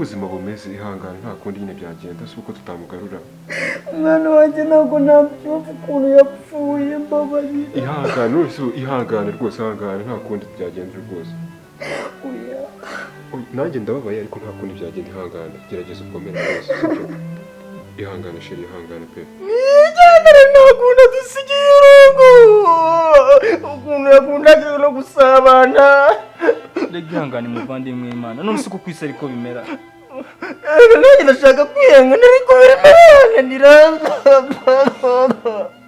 Ubuzima bumeze, ihangane, nta kundi nyine byagenda, si uko tutamugarura. Umwana wanjye ntabwo nabyumva ukuntu yapfuye, mbabarira. Ihangane rwose, ihangane rwose, ihangane, nta kundi byagenda rwose. Oya. Oya, nanjye ndababaye ariko nta kundi byagenda, ihangane, gerageza ukomere rwose, sibyo? Ihangane chérie, ihangane pe. Nigendere, nta kuntu adusigiye irungu, ukuntu yakundaga no gusabana. Rega ihangane muvandimwe w'Imana, none se uko ku isi ariko bimera. Nanjye ndashaka kwihangana ariko birimo birananira.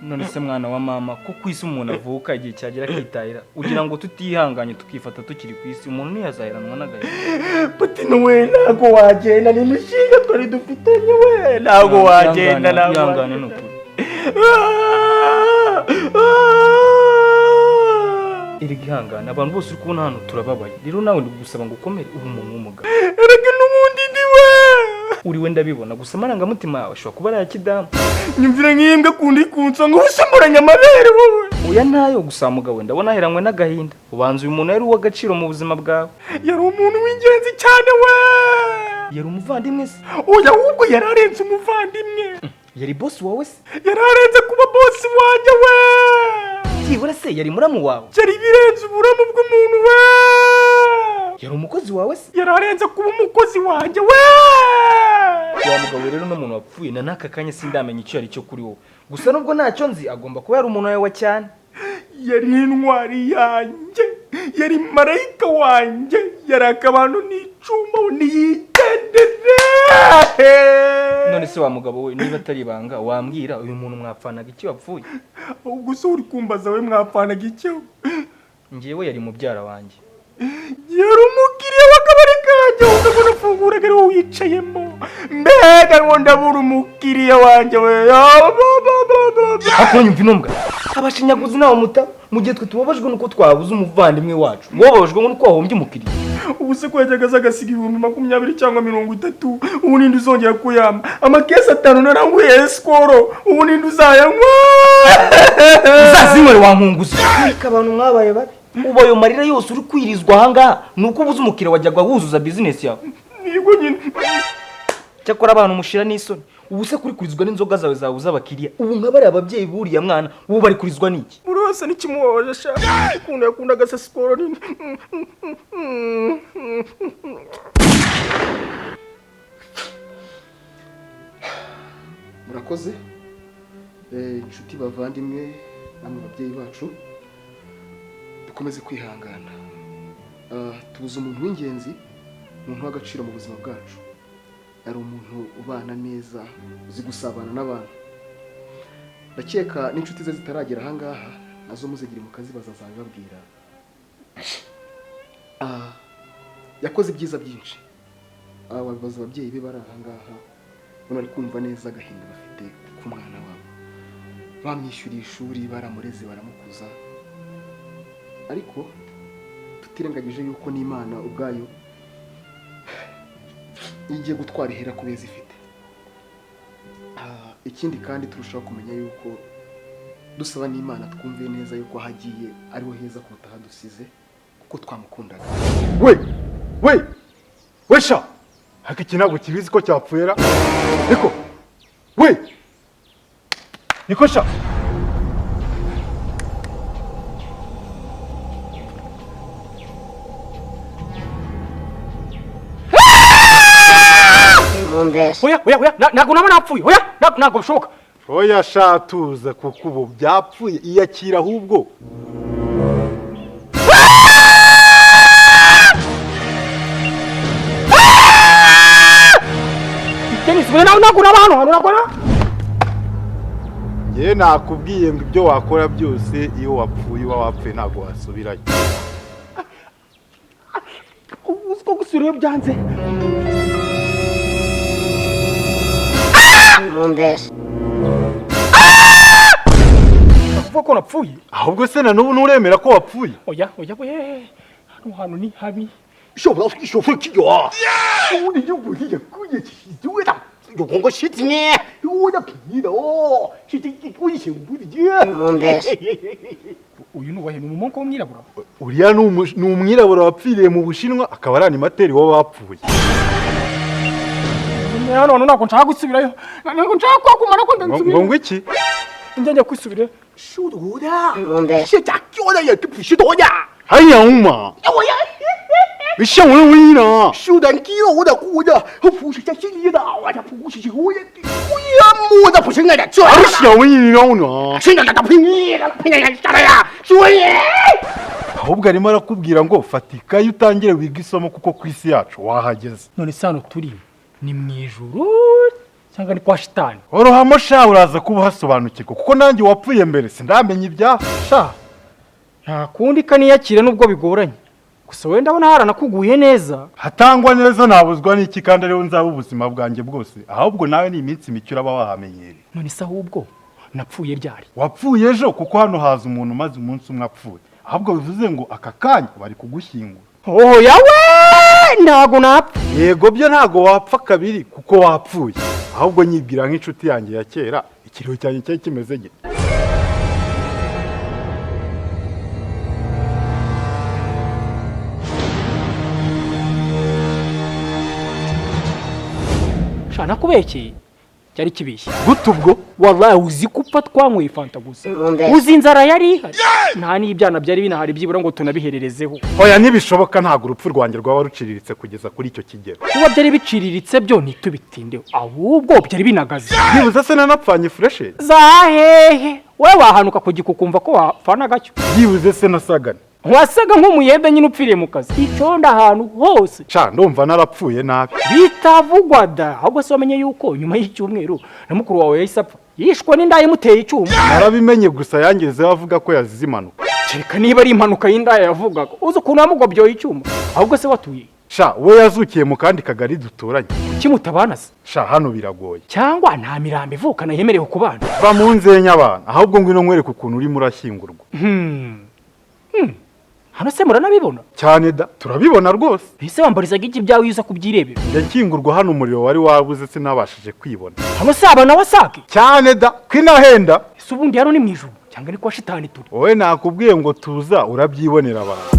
None se mwana wa mama, ko ku isi umuntu avuka igihe cyagera akitahira, ugira ngo tutihanganye tukifata tukiri ku isi, umuntu ntiyazaheranwa n'agahinda? Patino we, ntabwo wagenda, ni imishinga twari dufitanye we, ntabwo wagenda, ntabwo Ihangane ni wagenda. ukuri. Erega ihangane, abantu bose uri kubona hano turababaye, rero nawe ndagusaba ngo ukomere ube umuntu w'umugabo. Erega n'ubundi ndi we. Uri we ndabibona, gusa amarangamutima yawe ashobora kuba ari aya kidamu. Nyumvira nk'imbwa kundi kunsa ngo ubusamburanye amabere wowe. Oya ntayo, gusa mugabo ndabona aheranywe n'agahinda, ubanza uyu muntu yari uw'agaciro mu buzima bwawe. Yari umuntu w'ingenzi cyane we. Yari umuvandimwe se? Oya, ahubwo yari arenze umuvandimwe. Yari bosi wawe se? Yari arenze kuba bosi wanjye we. Byibura se yari muramu wawe? Yari birenze uburamu bw'umuntu we. Yari umukozi wawe se? Yari arenze kuba umukozi wanjye we. Wa mugabo rero n'umuntu wapfuye na n'aka kanya sindamenya icyo yari cyo kuri wowe, gusa nubwo ntacyo nzi agomba kuba yari umuntu wawe wa cyane. Yari intwari yanjye, yari marayika wanjye, yari akabano n'icuma, niyigendere. None se wa mugabo we, niba atari ibanga wambwira uyu muntu mwapfanaga iki wapfuye? Ubwo se uri kumbaza we mwapfanaga icyo? Njyewe yari mubyara wanjye. Yari umukiriya w'akabari kanjye, ukabona afunguraga ari wowe wicayemo, mbega ngo ndabura umukiriya wanjye we. Ariko nyumva inombwa abashinyaguzi ntawe muta, mu gihe twe tubabajwe nuko twabuze umuvandimwe wacu, wowe babajwe nuko wahombye umukiriya. Ubu se ko yajyaga aza agasiga 20,000 cyangwa 30, ubu ninde uzongera kuyama? Amakesi 5 naranguye Skol, ubu ninde uzayanywa? Uzazinywere wankunguzi. Ariko abantu mwabaye babi, ubu ayo marira yose uri kwirizwa ahangaha ni uko ubuze umukiriya wajyaga wuzuza bizinesi yawe. Nibwo nyine. Cyakora abantu mushira n'isoni, ubu se kuri kurizwa n'inzoga zawe zabuze abakiriya, ubu nka bariya ababyeyi buriya mwana ubu bari kurizwa n'iki? Buri wese n'ikimubabaje sha, ukuntu yakundaga se Skol nini. Murakoze inshuti bavandimwe namwe babyeyi bacu, dukomeze kwihangana. Tubuze umuntu w'ingenzi, umuntu w'agaciro mu buzima bwacu. Yari umuntu ubana neza, uzi gusabana n'abantu. Ndakeka n'inshuti ze zitaragera ahangaha nazo muzigire mu kazi bazazabibabwira. Yakoze ibyiza byinshi. Wabibaza ababyeyi be bari ahangaha, bari kumva neza agahinda bafite ku mwana wabo. Bamwishyuriye ishuri, baramureze, baramukuza, ariko tutirengagije yuko n'Imana ubwayo igiye gutwara ihera ku beza ifite. Ikindi kandi turushaho kumenya yuko dusaba n'Imana twumve neza yuko ahagiye ariho heza kuruta ahadusize, kuko twamukundaga. We we we sha, haka iki ntabwo kibizi ko cyapfuye ra? Niko we, niko sha. Oya oya oya, ntabwo naba napfuye, oya ntabwo bishoboka. Oya sha, tuza kuko ubu byapfuye, iyakira ahubwo. Dennis, we ntabwo naba hano hantu ntabwo na. Njye nakubwiye ngo ibyo wakora byose iyo wapfuye uba wapfuye, ntabwo wasubirayo. Uzi ko gusubirayo byanze. Kuvuga ko napfuye? Ahubwo se na n'ubu nturemera ko wapfuye? Oya oya we, hano hantu ni habi. Uyu ni uwahe? Ni umumonko w'umwirabura? Uriya ni umwirabura wapfiriye mu Bushinwa, akaba ari animateri w'abapfuye. Hano ntabwo nshaka gusubirayo. Ntabwo nshaka kuhagumana ko ndansubira. Ngo iki? Njya kwisubira. 还养吗？你像我我呢？还小我呢？ahubwo arimo arakubwira ngo fata ikayi utangire wige isomo kuko ku isi yacu wahageze. None se hano turi ni mu ijuru cyangwa ni kwa shitani? Orohamo sha, uraza kuba uhasobanukirwa kuko nanjye wapfuye mbere sindamenya ibyaha sha. Nta kundi kaniyakira nubwo bigoranye. Gusa wenda ndabona haranakuguye neza. Hatangwa neza nabuzwa n'iki kandi ariho nzaba ubuzima bwanjye bwose. Ahubwo nawe ni iminsi mike uraba wahamenyereye. None se ahubwo napfuye ryari? Wapfuye ejo kuko hano haza umuntu umaze umunsi umwe apfuye. Ahubwo bivuze ngo aka kanya bari kugushyingura. Oh yawe ntago napfa. Yego byo ntago wapfa kabiri kuko wapfuye. Ahubwo nyibwira nk'inshuti yanjye ya kera ikiriho cyanjye cyari kimeze gite. Sha nakubekeye cyari kibishye. Gute ubwo? Wallahi uzi kupfa twanyweye fanta gusa. Uzi inzara yari ihari. Nta n'ibyana byari binahari byibura ngo tunabihererezeho. Oya ntibishoboka ntago urupfu rwanjye rwaba ruciriritse kugeza kuri icyo kigero. Kuba byari biciriritse byo ntitubitindeho ahubwo byari binagaze. Byibuze se nanapfanye fresh? Za hehe wowe wahanuka kugikukumva ko wapfana gacyo. Byibuze se nasagana. Wasaga nk'umuyembe nyine upfiriye mu kazi. Iconda ahantu hose. Sha ndumva narapfuye nabi. Bitavugwa da. Ahubwo se wamenye yuko nyuma y'icyumweru na mukuru wawe yahise apfa. Yishwe n'indaya imuteye icyuma. Narabimenye gusa yangezeho avuga ko yazize impanuka. Kereka niba ari impanuka y'indaya yavugaga. Uzi ukuntu yamugobyoye icyuma. Ahubwo se watuye. Sha we yazukiye mu kandi kagari duturanye. Kuki mutabana se? Sha hano biragoye. Cyangwa nta mirambo ivukana yemerewe kubana. Va mu nzenya abana. Ahubwo ngwino nkwereke ukuntu urimo urashyingurwa. Hano se muranabibona? Cyane da, turabibona rwose. Ese wambarizaga iki byawe yuza kubyirebera? Ndakingurwa hano umuriro wari wabuze sinabashije kwibona. Hano se abana wasake? Cyane da, kwinahenda. Ese ubundi hano ni mu ijuru cyangwa ni kwa shitani turi? Wowe nakubwiye ngo tuza urabyibonera abantu.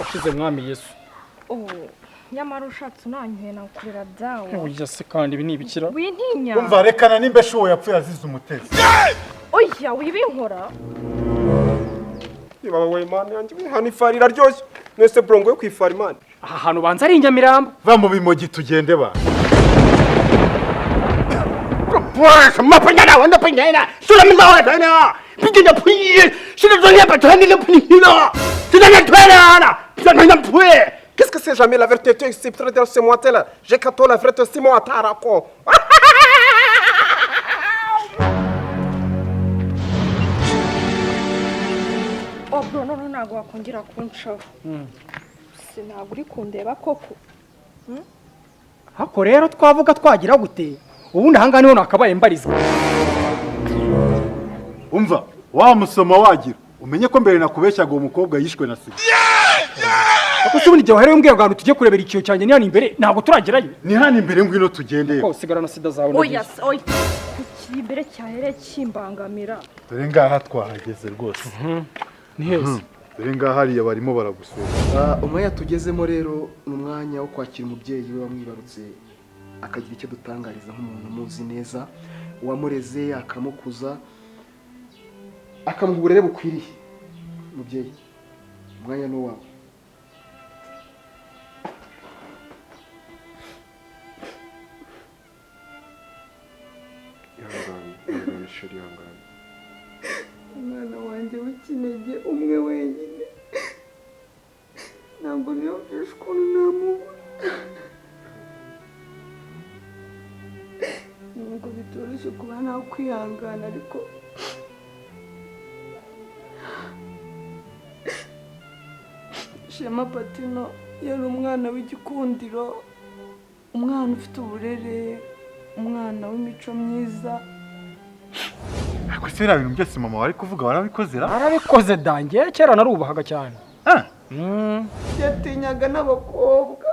Ushize mwami Yesu. Oh, nyamara ushatse unanyuhe nakurira dawe. Oya se kandi ibi nibikira. Wintinya. Umva rekana nimbe shuwo yapfuye azize umutezi. Oya wibinkora. Ibaba we man yanjye hano ifari iraryoshye. Mwese brongo yo kwifari man. Aha hantu banza ari Inyamirambo. Va mu bimogi tugende ba. Qu'est-ce que c'est jamais la vérité? C'est peut-être c'est moi tel. J'ai qu'à toi la vérité, c'est moi tarako. Oh bro, no ntago wakongera kuncaho. Sinabwo uri kundeba koko. Hako rero twavuga twagira gute? Ubundi ahanga niho nakabaye mbarizwa. Umva, wa musoma wagira. Umenye ko mbere nakubeshyaga uwo mukobwa yishwe na sida. Ako se ubundi igihe wahereye umbwira ngo ahantu tujye kurebera ikiyo cyanjye ni hano imbere, ntabwo turagerayo. Ni hano imbere ngwino tugende. Ko sigara na sida zawe. Oya, oya. Kuki imbere cyahere kimbangamira? Dore ngaha twahageze rwose. Ni heza. Dore ngaha hariya barimo baragusura. Umwanya tugezemo rero ni umwanya wo kwakira umubyeyi we wamwibarutse akagira icyo dutangariza nk'umuntu umuzi neza, wamureze akamukuza akamuha uburere bukwiriye. Mubyeyi, umwanya ni uwawe. Umwana wanjye w'ikinege umwe wenyine ntabwo niyumvisha ukuntu namubona. Nubwo bitoroshye kuba nakwihangana, ariko Shema Patino yari umwana w'igikundiro, umwana ufite uburere, umwana w'imico myiza. Ariko se biriya bintu byose mama wari kuvuga warabikoze ra? Narabikoze dange, kera narubahaga cyane. Yatinyaga n'abakobwa.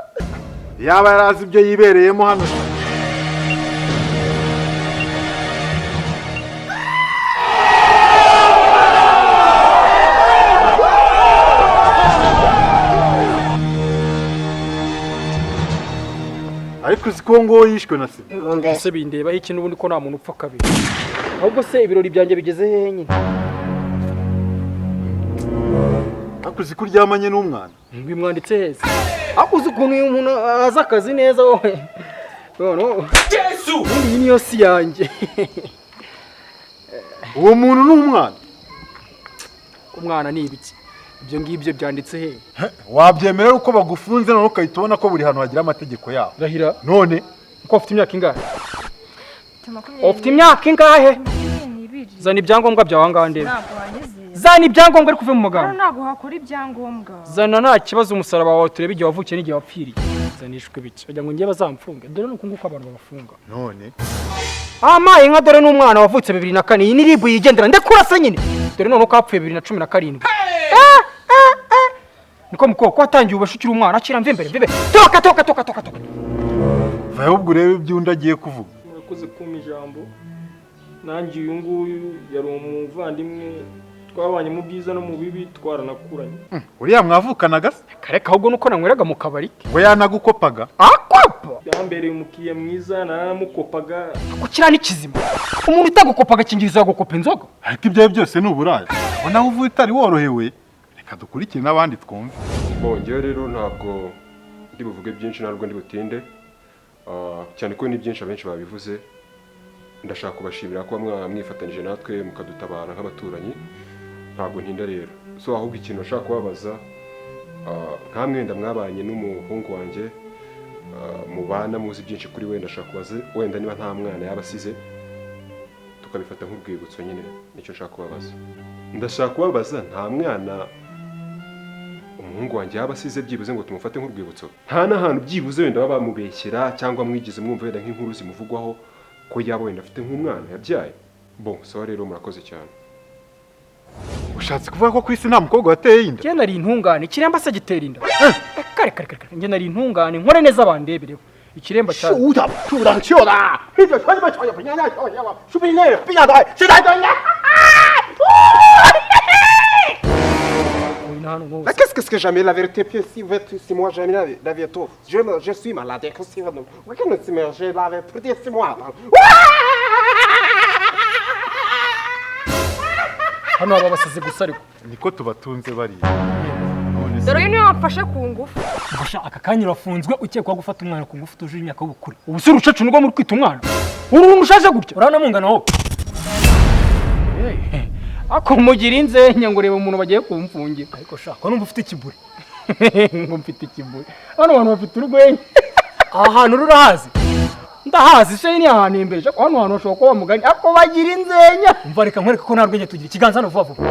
Yaba yarazi ibyo yibereyemo hano. Ariko uzi ko ngo yishwe na sida. Ese bindeba iki n'ubundi ko nta muntu upfa kabiri. Ahubwo se ibirori byanjye bigeze hehe nyine? Ariko uzi ko uryamanye n'umwana. Bimwanditse heza. Ariko uzi ukuntu uyu muntu azi akazi neza wowe. None Yesu! Ubundi iyi niyo si yanjye. Uwo muntu ni umwana. Umwana ni ibiki? Ibyo ngibyo byanditse he? Wabyemera uko bagufunze none ukahita ubona ko buri hantu hagira amategeko yaho. Rahira. None uko ufite imyaka ingahe? Ufite imyaka ingahe? Zana ibyangombwa byawe ngaha ndebe. Zana ibyangombwa ariko uve mu magambo. Ntabwo hakora ibyangombwa. Zana nta kibazo, umusaraba wawe turebe igihe wavukiye n'igihe wapfiriye. Zanishwe bike. Kugira ngo ngiye bazamfunge. Dore nuko nguko abantu babafunga. None amaye nka dore n'umwana wavutse 2004 iyi ni ribu yigendera ndekurasa nyine. Dore none uko apfuye 2017. Niko muko ko watangiye ubashukira umwana akira mve imbere mve. Toka toka toka toka toka. Vayo ubwo urebe ibyo undi agiye kuvuga. Murakoze kumpa ijambo. Nanjye uyu nguyu yari umuvandimwe twabanye mu byiza no mu bibi, twaranakuranye. Uriya mwavukanaga se? Kareka ahubwo nuko nanyweraga mu kabari. Ngo yanagukopaga? Akopa! Yambereye umukiriya mwiza, naramukopaga. Kukira ni kizima. Umuntu utagukopaga akingirizo yagukopa inzoga. Ariko ibyo byose ni uburaya. Ubona aho uvuye utari worohewe. Reka dukurikire n'abandi twumve. Bongewe rero ntabwo ndi buvuge byinshi, ntabwo ndi butinde. Cyane ko ni byinshi abenshi babivuze. Ndashaka kubashimira ko mwifatanije natwe mukadutabara nk'abaturanyi. Ntabwo ntinda rero. So ahubwo ikintu nashaka kubabaza, nka mwenda mwabanye n'umuhungu wanjye, mubana muzi byinshi kuri we, ndashaka kubaza wenda niba nta mwana yaba asize tukabifata nk'urwibutso nyine. Nicyo nshaka kubabaza. Ndashaka kubabaza nta mwana umuhungu wanjye yaba asize byibuze ngo tumufate nk'urwibutso. Nta n'ahantu byibuze wenda baba bamubeshyera cyangwa mwigize mwumva wenda nk'inkuru zimuvugwaho ko yaba wenda afite nk'umwana yabyaye. Bon, sawa rero murakoze cyane. Ushatse kuvuga ko kwisi nta mukobwa wateye inda? Njye nari intungane, ikiremba se gitera inda. Kare kare kare, njye nari intungane, nkore neza bandebereho. Ikiremba cyane. Qu'est-ce que jamais la vérité si si moi jamais la vérité je suis malade je l'avais pour 6 mois. Hano aba basize gusa ariko niko tubatunze bari. Dore niyo wamfashe ku ngufu. Mfasha aka kanya urafunzwe ukekwa gufata umwana ku ngufu utujuje imyaka y'ubukure. Ubu se urucacu nirwo muri kwita umwana? Uru mushaje gutya? Urabona mungana wowe? Ako mugira inzenya ngo urebe umuntu bagiye kumfungira. Ariko sha ko numva ufite ikiburi. Ngo mfite ikiburi. Hano abantu bafite urwenya. Aha hantu rurahazi. Ndahazi se ni ahantu imbere. Hano hantu bashobora kuba mugani. Ako bagira inzenya. Umva reka nkwereke ko nta rwenya tugira. Ikiganza hano vuba vuba.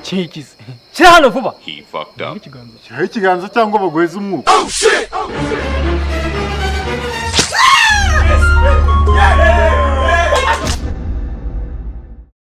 Kikize. Shyira hano vuba. He fucked up. Shyiraho ikiganza cyangwa baguheze umwuka. Oh shit. Oh shit.